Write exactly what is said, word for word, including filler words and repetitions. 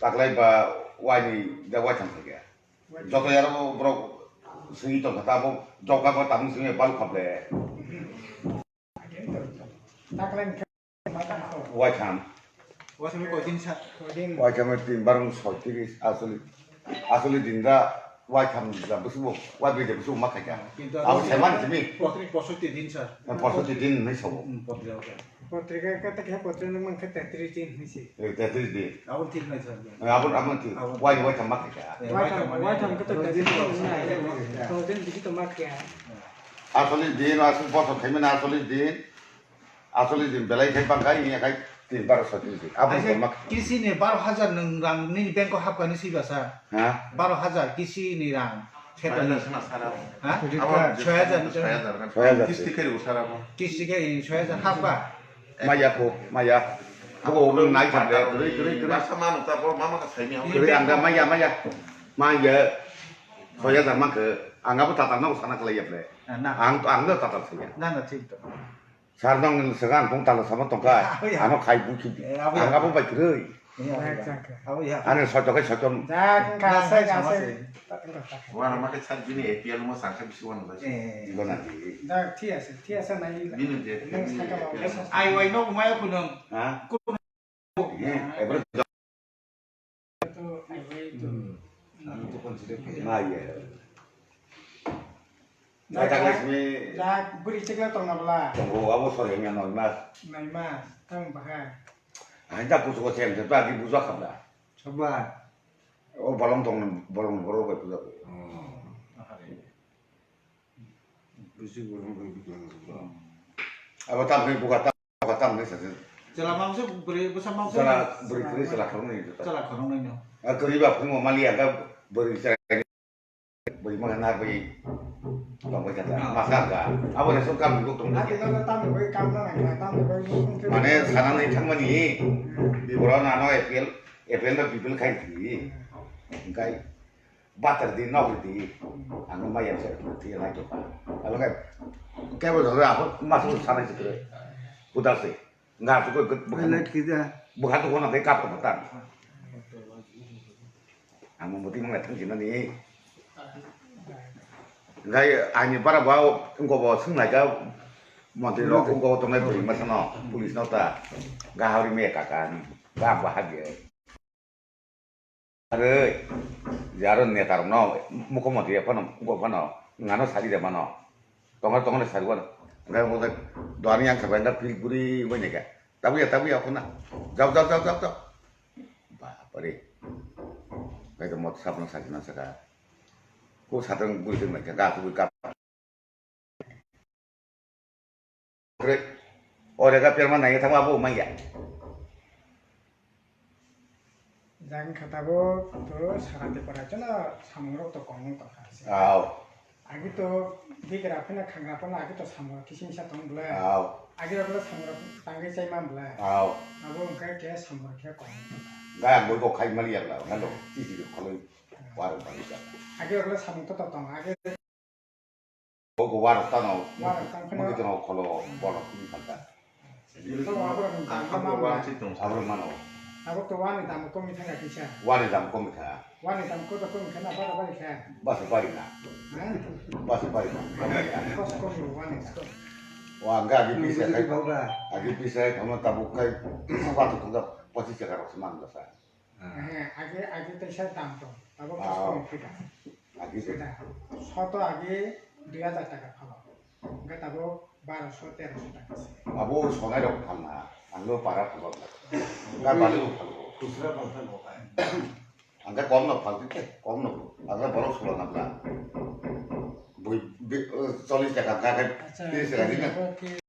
Taklai ba waini da waitham thakya. Joto yaro borok singwi tongkha ta, abo jokha ba tamung singwi balu khaple. Waitham. Waitham koi din sa? Waitham tin barung soitris asoli. Asoli din da waitham da busubo, waitham da busubo ma khaika. Abo seman simi. Potri posoti din sa. Posoti din nai sabo. Potri. Potrika kata khe potrika nang mankha tetris din hinwi se. Eh, tetris din. Aboni thik nai sir. Eh, aboni, aboni thik. Aboni. Wai, wai tong ma khe. Eh, wai tong, wai tong khe to tetris din hinwi se. Tong din bisi to ma khe. Asoli din, asoli bosor khaimani asoli din. Asoli din belai khai bangkha, ini khai tin baro sotris din. Aboni tong ma khe. Kisi ni baro hajar nang rang nini bank o hapkha ni siba sa. Ha? Baro hajar kisi ni rang. Khetoni. Ha? Abo soi hajar. Soi hajar. Kisti khe rw sara bo. Kisti khe soi hajar hapba. Maya ko, maya. Abo nai khamle. Kri, kri, kri. Masa manu ta bo mama ka saimi. Kri anga maya, maya. Maya. Soi hajar mankhe. Anga bo tata no sana khlai yaple. Ang, ang do tata saya. Na, na, thik to. Sir, nong ni swkang tong talo sama tongkha. Abo ya. Ano khai bukhi. Eh, abo ya. Ang abo bai kwrwi. Eh, abo ya. Abo ya. Ano soito khai soito. Jak, kasai, kasai. Wana ma khe sat bini A P L mo sangkha bisi wana bai. Eh. Ibo na di. Jak, thik ase, thik ase nai. Bini je. Nang saka ba. Ai wai no maya kunang. Ha? He, every Maya. Nai tak lai simi. Jak bwrwi chikla tongna bwla. Tongo, abo sori hwnwi noi mas. Noi mas, tang bahai. Hai tak kusu ko sem, tak agi buja khabla. Sabla. O bolong tong, bolong boro bai buja ko. Buji bolong bai buja ko. Abo tam hwnwi buka tam, buka tam hwnwi sa. Chwla mangsa bwrwi, bwsa mangsa. Chwla bwrwi kwrwi chwla khoroknwi. Chwla khoroknwi no. A kwrwi ba phungo mali aga bwrwi chwla. Bwrwi mangsa na bwrwi. Tong bai kata. Masa ga. Abo ration card ni tong. Ati no tam bai kam na na tam bai. Mane sana nai thangmani. Biboro na no A P L, A P L no B P L khai di. Engkai. Batar di, nokri di. Ang ma yang se, ti lai to pa. Alo kai. Kai bo ra ho, ma su sa nai se. Budal se. Nga su ko. Light kida. Bukan tu kona kai kap ko tan. Ang mo ti mang lai thang jin ni. Ngai ani bara ba ko bo sung lai ka. Montri rok ko to ngai beri ma sano. Police no ta. Ga hori me ka kan. Ga ba ha ge. Aroi, je aro neta rok no, mukhyamantri phano, wngkok phano, ngano sari de mano. Tongo, tongo sari wano. Hingke wngkok doani yang sabai da pil puri wngkha. Tabuya, tabuya khuna. Jao, jao, jao, jao, jao. Bapare. Kaitor mot sabno sari na saka. Ko satang buri teng mai ka, ko ka. Kre. Ore ga perma nai thangma bo manya. Jang kha tabuk to sara te pora chana samung rok to kong tong kha se. Aw. Agi to bigra phina khangra phana agi to samung rok kisim sa tong bwle. Aw. Agi rok le samung rok tangwi chai man bwle. Aw. Abo wngkha ke samung rok khe kong tong kha. Ga ang bo khai mali ya bla. Hello. Tiji rok kholoi. War bali ja. Agi rok le samung to to tong agi. Bo bo warok tano. Warok tang phano. Mungkin tano kholo borok ni kanta. Tamo aborok ni tang Ang kama aborok mano. Wani tong. Aborok mano. Abo to wani tamo komi thanga kisa. Wani tamo komi kha. Wani tamo koto komi khana bara bari kha. Basa bari na. Ha? Basa bari na. Kos komi wani kos. Wa ga agi bisa kai. Agi bisa kai tamo tabuk kai. Wa to tungka pasi jaga rok seman basa. He, age, age teisa dam tong, abo Ah. Kosong pida. Agi se. Sida. Soto age dui hajar taka phalo. Hingke tabuk baroso, teroso taka se. Abo sonai rok phalna, ang no para phalok na. Ga bali rok phalok. Khusra phalna no kai. Ang ga kom no phal khe, kom no. Ang ga borok sulo na bla. Bui, bi, eh, chollish taka, ga, ga, Acha, tris taka, tris taka.